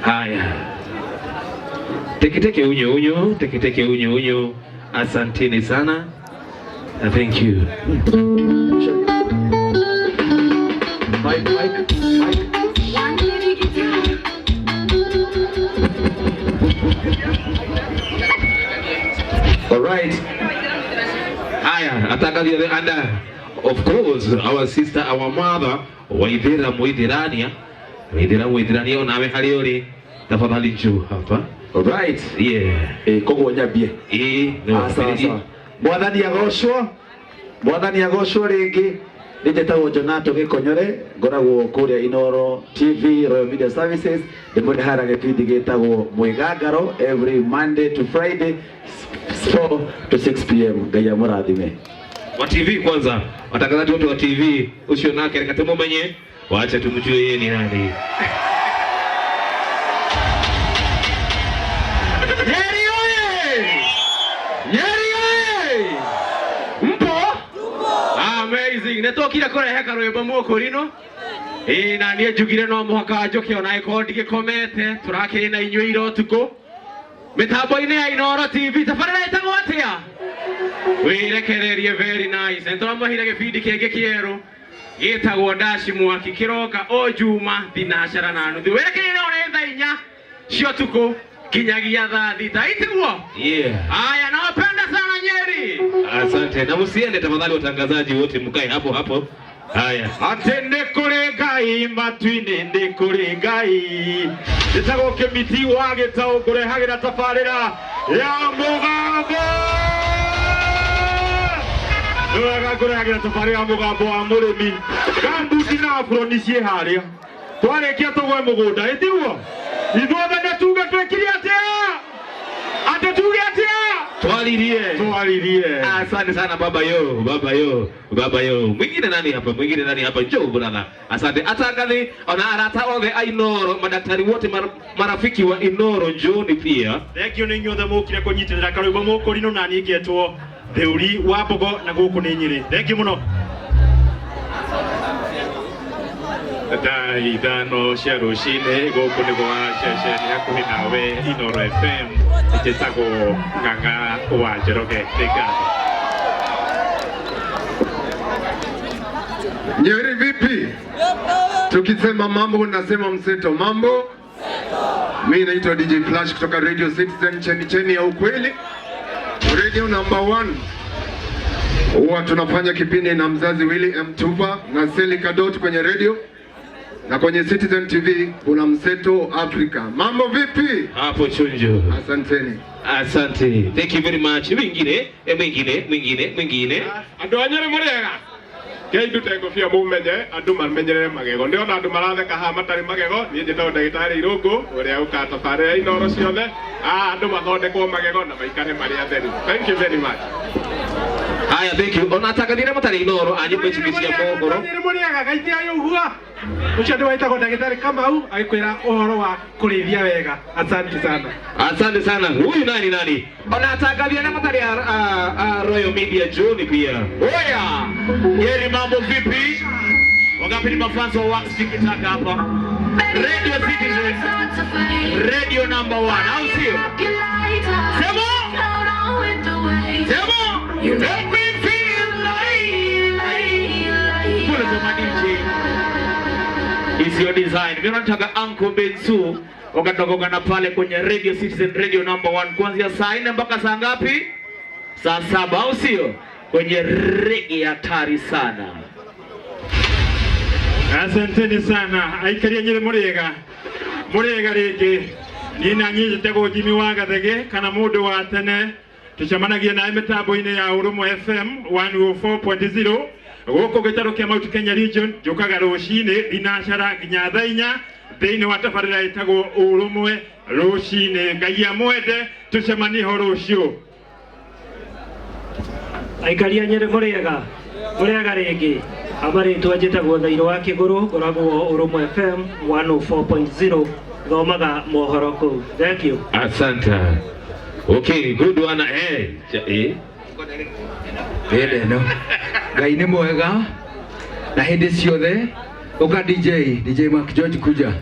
Haya, teketeke unyo unyo, teketeke unyo unyo. Asanteni sana. Thank you. Mic, mic, mic. All right. Haya, atakalia the under. Of course, our sister, our mother, Waithera Mwithirania. Waithera Mwithirania onawe harĩa ũrĩ. Tafadhali njoo hapa. All right. Yeah. Eh, koguo nyambie. Ĩĩ, no, Ah, sawa sawa. Mwathani agocwo. Mwathani agocwo rĩngĩ. Nĩ njĩtagwo Jonato Gĩkonyore, ngoragwo kũrĩa Inoro TV, Royal Media Services, ndĩmũrehera gĩbindi gĩtagwo Mwĩgangaro every Monday to Friday 4 to 6 p.m. Ngai amũrathime. Wa TV kwanza, watangazaji wote wa TV, ucio nake reka tumumenye, wacha tumjue yeye ni nani. Nyeri oye! Nyeri oye! Mpo? Amazing. Nĩtwokire kũrehe karwĩmbo mũkũrinũ. Ĩĩ na niĩ njugire no mũhaka njũke ona ĩkorwo ndigĩkomete, tũrakĩrĩ na inyuĩ ira ũtukũ. Mĩtambo-inĩ ya Inoro TV, tabarĩra ĩtagwo atĩa? Wĩrekererie, very nice. Nĩ tũramũheire gĩbindi kĩngĩ kĩerũ gĩtagwo Ndaci Mwaki, kĩroka o Juma thinacara na nuthu. Wĩrekererie ona thaa 4 cia ũtukũ nginyagia thaa 6, itiguo? Yeah. Haya, nawapenda sana Nyeri. Asante. Na msiende tafadhali, watangazaji wote mkae hapo hapo. Haya. Atĩ nĩ kũrĩ Ngai matu-inĩ, nĩ kũrĩ Ngai. Njĩtagwo Kĩmiti wa Gĩtaũ, ngũrehagĩra tabarĩra ya mũgambo. Nĩ wega, ngũrehagĩra tabarĩra ya mũgambo wa mũrĩmi. Gambuti na aburoni ciĩ harĩa, twarĩkia tũgwe mũgũnda, ĩtiguo? Ithuothe nĩ tuge twĩkire atĩa? Atĩ tuge atĩa? Twalilie. Twaririe. Asante sana baba yo, baba yo, baba yo. Mwingine nani hapa? Mwingine nani hapa? Njoo brother. Asante. Atangathi ona arata othe a Inoro, madaktari wote marafiki wa Inoro, njooni pia. Thengio nĩ inyuothe mũkire kũnyitĩrĩra karwĩmbo mũkũrinũ, na niĩ ngetwo Theuri wa Mbogo na gũkũ nĩ Nyĩrĩ. Thengio mũno. Thaa 5 cia rũcinĩ, gũkũ nĩ gwa ceceni hakuhĩ nawe Inoro FM. Njĩtagwo Ng'ang'a wa Njoroge, nĩ ngatho. Nyeri vipi? Tukisema mambo nasema mseto mambo. Mi naitwa DJ Flash kutoka Radio Citizen, cheni cheni ya ukweli, radio number one. Huwa tunafanya kipindi na mzazi Willy M Tuva na Seli Kadot kwenye radio na kwenye Citizen TV kuna Mseto Africa. Mambo vipi? Hapo chonjo. Asanteni. Asante. Thank you very much. Mwingine, mwingine, mwingine, mwingine. Andũ a Nyĩrĩ mũrĩega? Kei ndute ngũbia mũmenye andũ mamenyerere magego. Ndĩrona andũ maratheka haha matarĩ magego. Niĩ njĩtagwo ndagĩtarĩ Irũngũ, ũrĩa ũkatabarĩra Inoro ciothe. Ah, andũ mathondekwo magego na maikare marĩ atheru. Thank you very much. Haya, thank you. Ona atangathi arĩa matarĩ Inoro a nyũmba ici cia mohoro. Nyĩrĩ mũrĩega? Gaithia ũguo ũcio nĩ wetagwo ndagĩtarĩ Kamau agĩkwĩra ũhoro wa kũrĩithia wega. Asante sana. Asante sana. Huyu nani nani? Ona atangathi arĩa matarĩ a Royal Media, njooni pia. Oya, Nyeri mambo vipi? Wangapi ni mafans wa Wax Tikitaka hapa? Radio Citizen, radio number one, au sio? Sema! Sema! You make me feel like Kule kwa DJ. Is your design. Mimi nataka Uncle Bensu wakatokana pale kwenye Radio Citizen, radio number one, kuanzia saa 4 mpaka saa ngapi? Saa 7, au sio? Kwenye reggae hatari sana. Asanteni sana aikaria Nyĩrĩ, mũrĩega? Mũrĩega rĩngĩ. Niĩ na niĩ njĩtagwo Jimmy wa Gathege kana mũndũ wa tene, tũcemanagia nawe mĩtambo-inĩ ya Ũrũmwe FM 104.0 gũkũ gĩtarũ kĩa Mount Kenya region. Njũkaga rũcinĩ thinacara nginya thaa 4 thĩinĩ wa tabarĩra ĩtagwo Ũrũmwe rũcinĩ. Ngai amwende, tũcemanie ho rũciũ. Aikaria Nyĩrĩ mũrĩega? Mũrĩega rĩngĩ. Amarĩtwa njĩtagwo Thairũ wa Kĩgũrũ, ngoragwo Ũrũmwe FM 104.0, thomaga mohoro kũu. Thank you. Asante. Okay, good one. Eh, eh. Hĩndĩ ĩno Ngai nĩ mwega na hĩndĩ ciothe. Ũka DJ, DJ Mark George, kuja.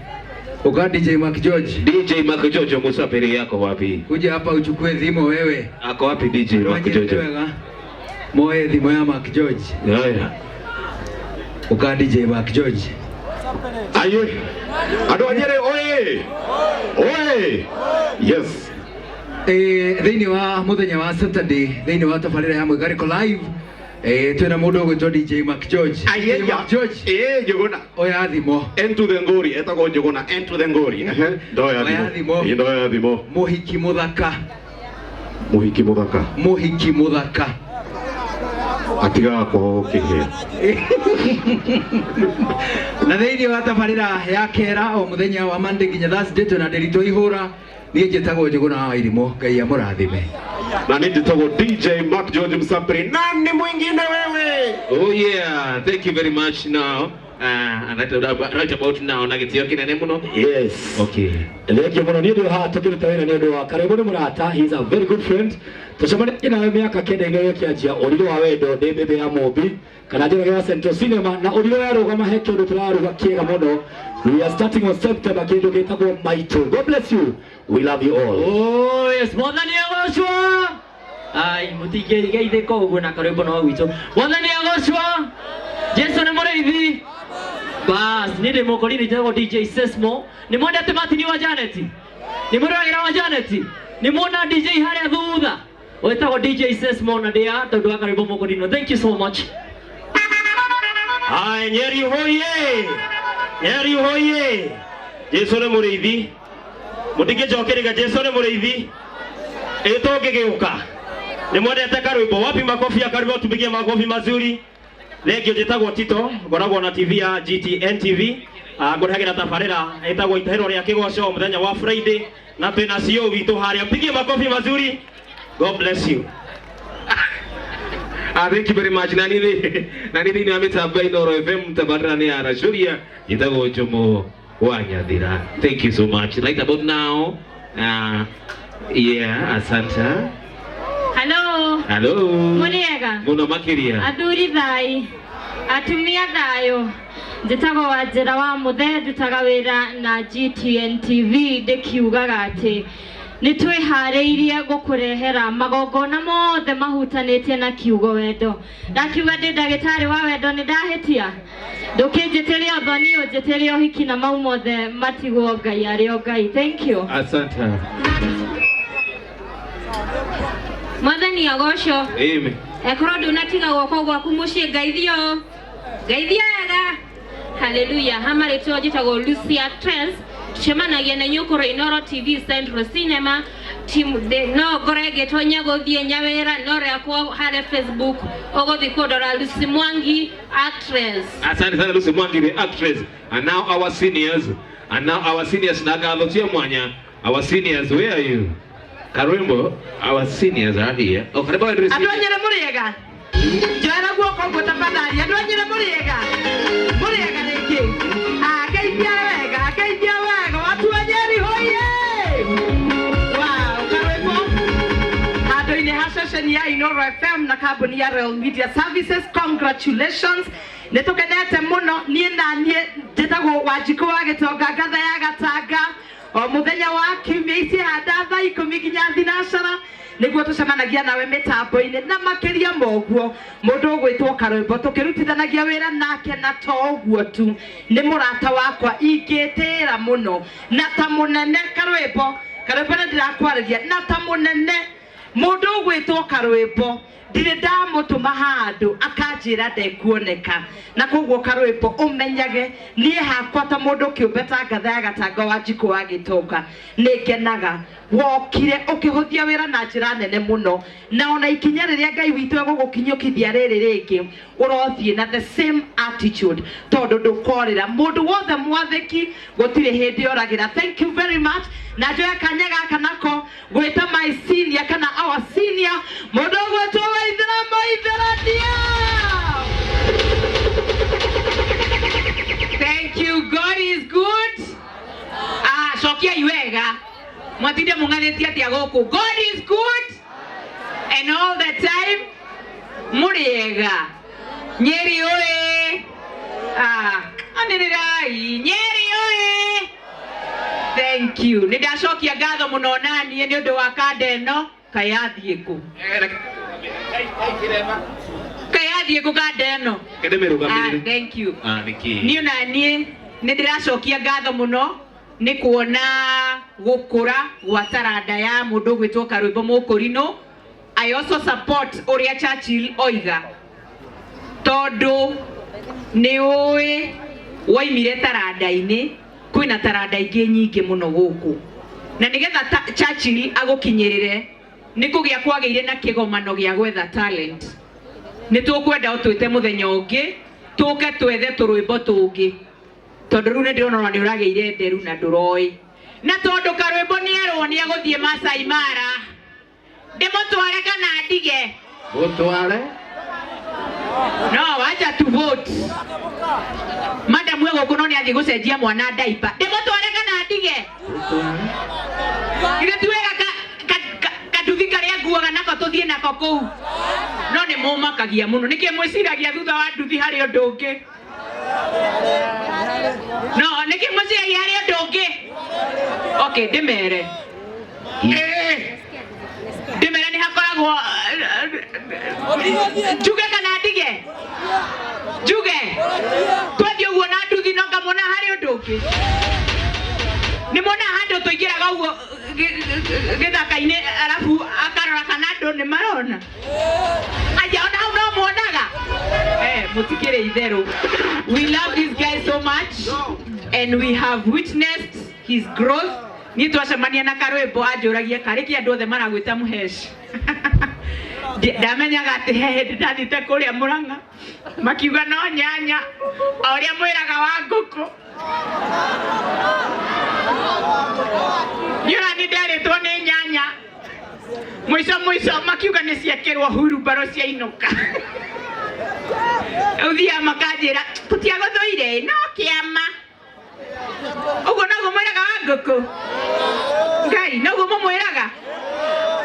Uka DJ Mark George. DJ Mark George Musapiri yako wapi? Kuja hapa uchukue thimo wewe. Ako wapi DJ Mark George? Wega. Moe thimo ya Mark George. Haya. Uka DJ Mark George. Aye. Andũ a Nyĩrĩ oye. Oye. Yes. Thĩinĩ wa mũthenya wa Saturday thĩinĩ wa tabarĩra ya Mwĩgarĩko live twĩna mũndũ ũgwĩtwo DJ Mark George. Aye, DJ Mark George. Njũgũna. Oya thimo. Into the ngori etagwo Njũgũna into the ngori. Ndoya Oya thimo. Ĩ, Ndoya thimo. Mũhiki mũthaka. Mũhiki mũthaka. Mũhiki mũthaka. Atigaga kwao kĩhĩa. Na thĩinĩ wa tabarĩra ya kera o mũthenya wa Monday nginya Thursday twĩna Ndĩritũ Ihũra. Niĩ njĩtagwo Njũgũna wa Irimũ. Ngai amũrathime. Na niĩ njĩtagwo DJ Mark George Msapri. Nani mwingine wewe? Oh yeah, thank you very much now. And right about now na gĩtĩo kĩnene mũno. Yes. Okay. Thengiũ mũno niĩ ndĩ haha tũkĩruta wĩra nĩ ũndũ wa Karĩmũ nĩ mũrata, he is a very good friend. Tũcemanĩtie nawe mĩaka kenda-inĩ gĩkĩanjia ũrirũ wa wendo ndĩ mbĩmbĩ ya Mũmbi kana njĩra ya Central Cinema na ũrirũ yarũgama he kĩndũ tũraruga kĩega mũno. We are starting on September kĩndũ gĩtagwo Maitũ. God bless you. We love you all. Oh yes, mwathani agocwo. Ai, mũtingĩgeithĩka ũguo na karwĩmbo no gwitũ. Mwathani agocwo. Jesu nĩ mũrĩithi. Bas, niĩ ndĩ mũkũrini njĩtagwo DJ Sesmo. Nĩ mwendete Martin wa Janet? Nĩ mũroragĩra wa Janet? Nĩ muona DJ harĩa thutha? Wĩtagwo DJ Sesmo na ndĩa tondũ wa karwĩmbo mũkũrinũ. Thank you so much. Haya, Nyeri hoye! Nyeri hoye! Jesu nĩ mũrĩithi. Mũtingĩnjokeria Jesu nĩ mũrĩithi. Ĩ tũngĩgĩũka. Nĩ mwendete karwĩmbo. Wapi makofi ya karwĩmbo? Tupigie makofi mazuri. Thengio njĩtagwo Tito, ngoragwo na TV ya GTN TV. Ngũrehagĩra tabarĩra ĩtagwo itahĩro rĩa kĩgoco mũthenya wa Friday na twĩna CEO witũ harĩa. Mpigie makofi mazuri. God bless you. Thank you very much. Na nĩ thĩinĩ wa mĩtambo ya Inooro FM tabarĩra nĩ ya Racuria njĩtagwo Jomo wa Nyathira. Thank you so much. Right about now. Yeah, asante. Hello. Hello. Mũrĩega? Mũno makĩria. Athuri thai. Atumia thayũ. Njĩtagwo Wanjĩra wa Mũthee, ndutaga wĩra na GTN TV ndĩkiugaga atĩ nĩ twĩharĩirie gũkũrehera magongona mothe mahutanĩtie na kiugo wendo. Ndakiuga ndĩ ndagĩtarĩ wa wendo nĩ ndahĩtia? Ndũkĩnjĩtĩre ũthoni, ũnjĩtĩre ũhiki na mau mothe matigwo Ngai arĩ o Ngai. Thank you. Asante. Mwathani agocwo. Amen. Ekorwo ndunatiga guoko gwaku muciĩ ngaithio. Ngaithio wega. Haleluya. Hama rĩtwa njĩtagwo Lucia Trends. Tucemanagia na inyuĩ kũrĩa Inooro TV Central Cinema. Team de no ngore ngĩtwo Nyagũthiĩ Nyawĩra no rĩakwa harĩa Facebook ũgũthiĩ kũndora Lucy Mwangi actress. Asante sana Lucy Mwangi the actress. And now our seniors. And now our seniors na ngatho cia mwanya. Our seniors, where are you? Karwimbo, our seniors are here. Oh, karibu Idris. Andũ a Nyĩrĩ mũrĩega? Njoera guoko ũguo tafadhali. Andũ a Nyĩrĩ mũrĩega? Mũrĩega rĩngĩ? Ngeithia wega, ngeithia wega. Watu wa Nyeri hoye! Wow, karwĩmbo. Handũ-inĩ ha ceceni ya Inooro FM na kambuni ya Royal Media Services, congratulations. Nĩ tũkenete mũno. Niĩ na niĩ njĩtagwo Wanjikũ wa Gĩtonga, ngatha ya Gatanga. O mũthenya wa kiumia ici handa thaa ikũmi nginya thinacara nĩguo tũcemanagia nawe mĩtambo-inĩ na makĩria ma ũguo mũndũ ũgwĩtwo Karwĩmbo tũkĩrutithanagia wĩra nake na to ũguo tu nĩ mũrata wakwa ingĩtĩĩra mũno na ta mũnene Karwĩmbo. Karwĩmbo nĩ ndĩrakwarĩria na ta mũnene mũndũ ũgwĩtwo Karwĩmbo ndirĩ ndamũtũma handũ akanjĩra ndekuoneka na koguo Karwĩmbo ũmenyage niĩ hakwa ta mũndũ kĩũmbe ta ngatha ya Gatanga wa Njikũ wa Gĩtonga nĩ ngenaga wokire ũkĩhũthia wĩra na njĩra nene mũno na ona ikinya rĩrĩa Ngai witũ egũgũkinyũkithia rĩrĩ rĩngĩ ũrothiĩ na the same attitude tondũ ndũkorĩra mũndũ wothe mwathĩki gũtirĩ hĩndĩ oragĩra. Thank you very much. Na njoya kanya gaka nako gwĩta my senior kana our senior mũndũ ũgwĩtwo Waithera Maitherania. Thank you. God is good. Cokiai wega. Mwatinde mũng'anĩtie atĩa gũkũ? God is good and all the time. Mũrĩega. Nyeri oye. Anĩrĩrai. Nyeri oye. Thank you. Nĩ ndacokia ngatho mũno naniĩ nĩ ũndũ wa kanda ĩno. Kayathiĩ kũ? Kayathiĩ kũ kanda ĩno? Kende mĩrũgamĩrĩre. Ah, thank you. Ah, nĩkĩ? Niĩ ona niĩ nĩ ndĩracokia ngatho mũno nĩ kuona gũkũra gwa taranda ya mũndũ ũgwĩtwo Karwĩmbo Mũkũrinũ. I also support ũrĩa Churchill oiga, tondũ nĩ ũĩ woimire taranda-inĩ, kwĩna taranda ingĩ nyingĩ mũno gũkũ, na nĩgetha Churchill agũkinyĩrĩre nĩ kũgĩa kwagĩire na kĩgomano gĩa gwetha talent. Nĩ tũkwenda ũtwĩte mũthenya ũngĩ tũke twethe tũrwĩmbo tũngĩ, tondũ rĩu nĩ ndĩrona ona nĩ ũragĩire nderu na ndũroĩ, na tondũ karwĩmbo nĩ erwo nĩ egũthiĩ Masai Mara, ndĩmũtware kana ndige? Mũtware. No wacha to vote. Madam we gũkũ no nĩ athiĩ gũcenjia mwana diaper. Ndĩmũtware kana ndige? Ithe ti wega kanduthi karĩa nguaga nako tũthiĩ nako kũu. No nĩ mũmakagia mũno. Nĩkĩ mwĩciragia thutha wa nduthi harĩ ũndũ ũngĩ? No, nĩkĩ mwĩciragia harĩ ũndũ ũngĩ? Okay, ndĩmere. Ndĩmere nĩ hakoragwo njuge kana ndige? Njuge. Twathiĩ ũguo na nduthi no ngamona harĩ ũndũ ũngĩ. Nĩ mona handũ tũingĩraga ũguo gĩthaka-inĩ arabu akarora kana andũ nĩ marona. Aya, ona hau no muonaga. Mũtikĩrĩ itherũ. We love this guy so much and we have witnessed his growth. Niĩ twacemania na karwĩmbo anjũragia karĩ kĩ andũ othe maragwĩta mũheshi. Ndamenyaga atĩ he hĩndĩ ndathiĩte kũrĩa Mũrang'a makiuga no nyanya o ũrĩa mwĩraga wa ngũkũ. Niĩ ona nĩ nderĩtwo nĩ nyanya. Mũico mũico makiuga nĩ ciekĩrwo hurumbarũ ciainũka. Rĩu thiaga makanjĩra tũtiagũthũire no kĩama. Ũguo noguo mwĩraga wa ngũkũ. Ngai noguo mũmwĩraga.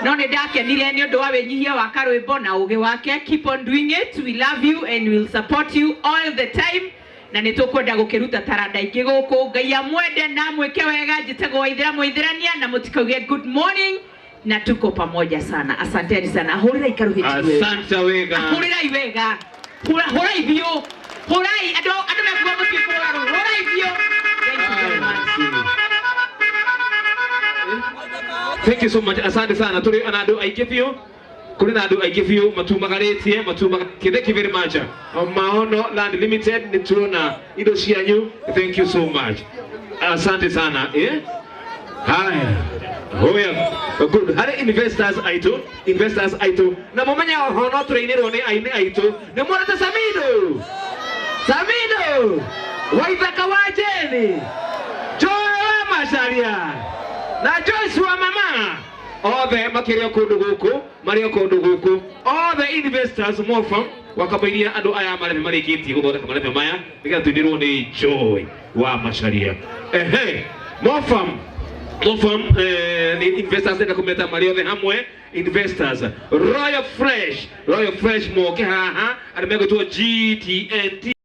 No nĩ ndakenire nĩ ũndũ wa wĩnyihia wa karwĩmbo na ũgĩ wake. Keep on doing it. We love you and we'll support you all the time. Na nĩ tũkwenda gũkĩruta taranda ingĩ gũkũ. Ngai amwende na amwĩke wega. Njĩtagwo Waithera Mũithĩrania na mũtikauge good morning na tuko pamoja sana. Asanteni sana. Hũrĩrai karuhĩti wega. Asante wega. Hũrĩrai wega. Hũrai biũ. Hũrai andũ andũ mekuga mũtiĩ kũhũra rũĩ. Hũrai biũ. Thank you very much. Thank you so much. Asante sana. Tũrĩ na andũ aingĩ biũ. Kũrĩ na andũ aingĩ biũ matumagarĩtie matumagarĩtie. Thank you very much. Maono Land Limited nĩ tuona indo cianyu. Thank you so much. Asante sana. Haya. Hoya. Good. Harĩ investors aitũ, investors aitũ. Na mũmenye oho no tũrainĩrwo nĩ aini aitũ. Nĩ muonete Samido. Samido. Waithaka wa Jeni. Joy wa Macharia. Na Joyce wa mama. Othe makĩrĩ o kũndũ gũkũ, marĩ o kũndũ gũkũ. Othe investors mofa wakamairia andũ aya marebe marĩkĩtie gũthondeka marebe maya nĩgetha tũinĩrwo nĩ Joy wa Macharia. Ehe, Mofam Mofam nĩ investors ndenda kũmeta marĩ othe hamwe investors Royal Fresh, Royal Fresh moke haha arĩa megwĩtwo GTNT.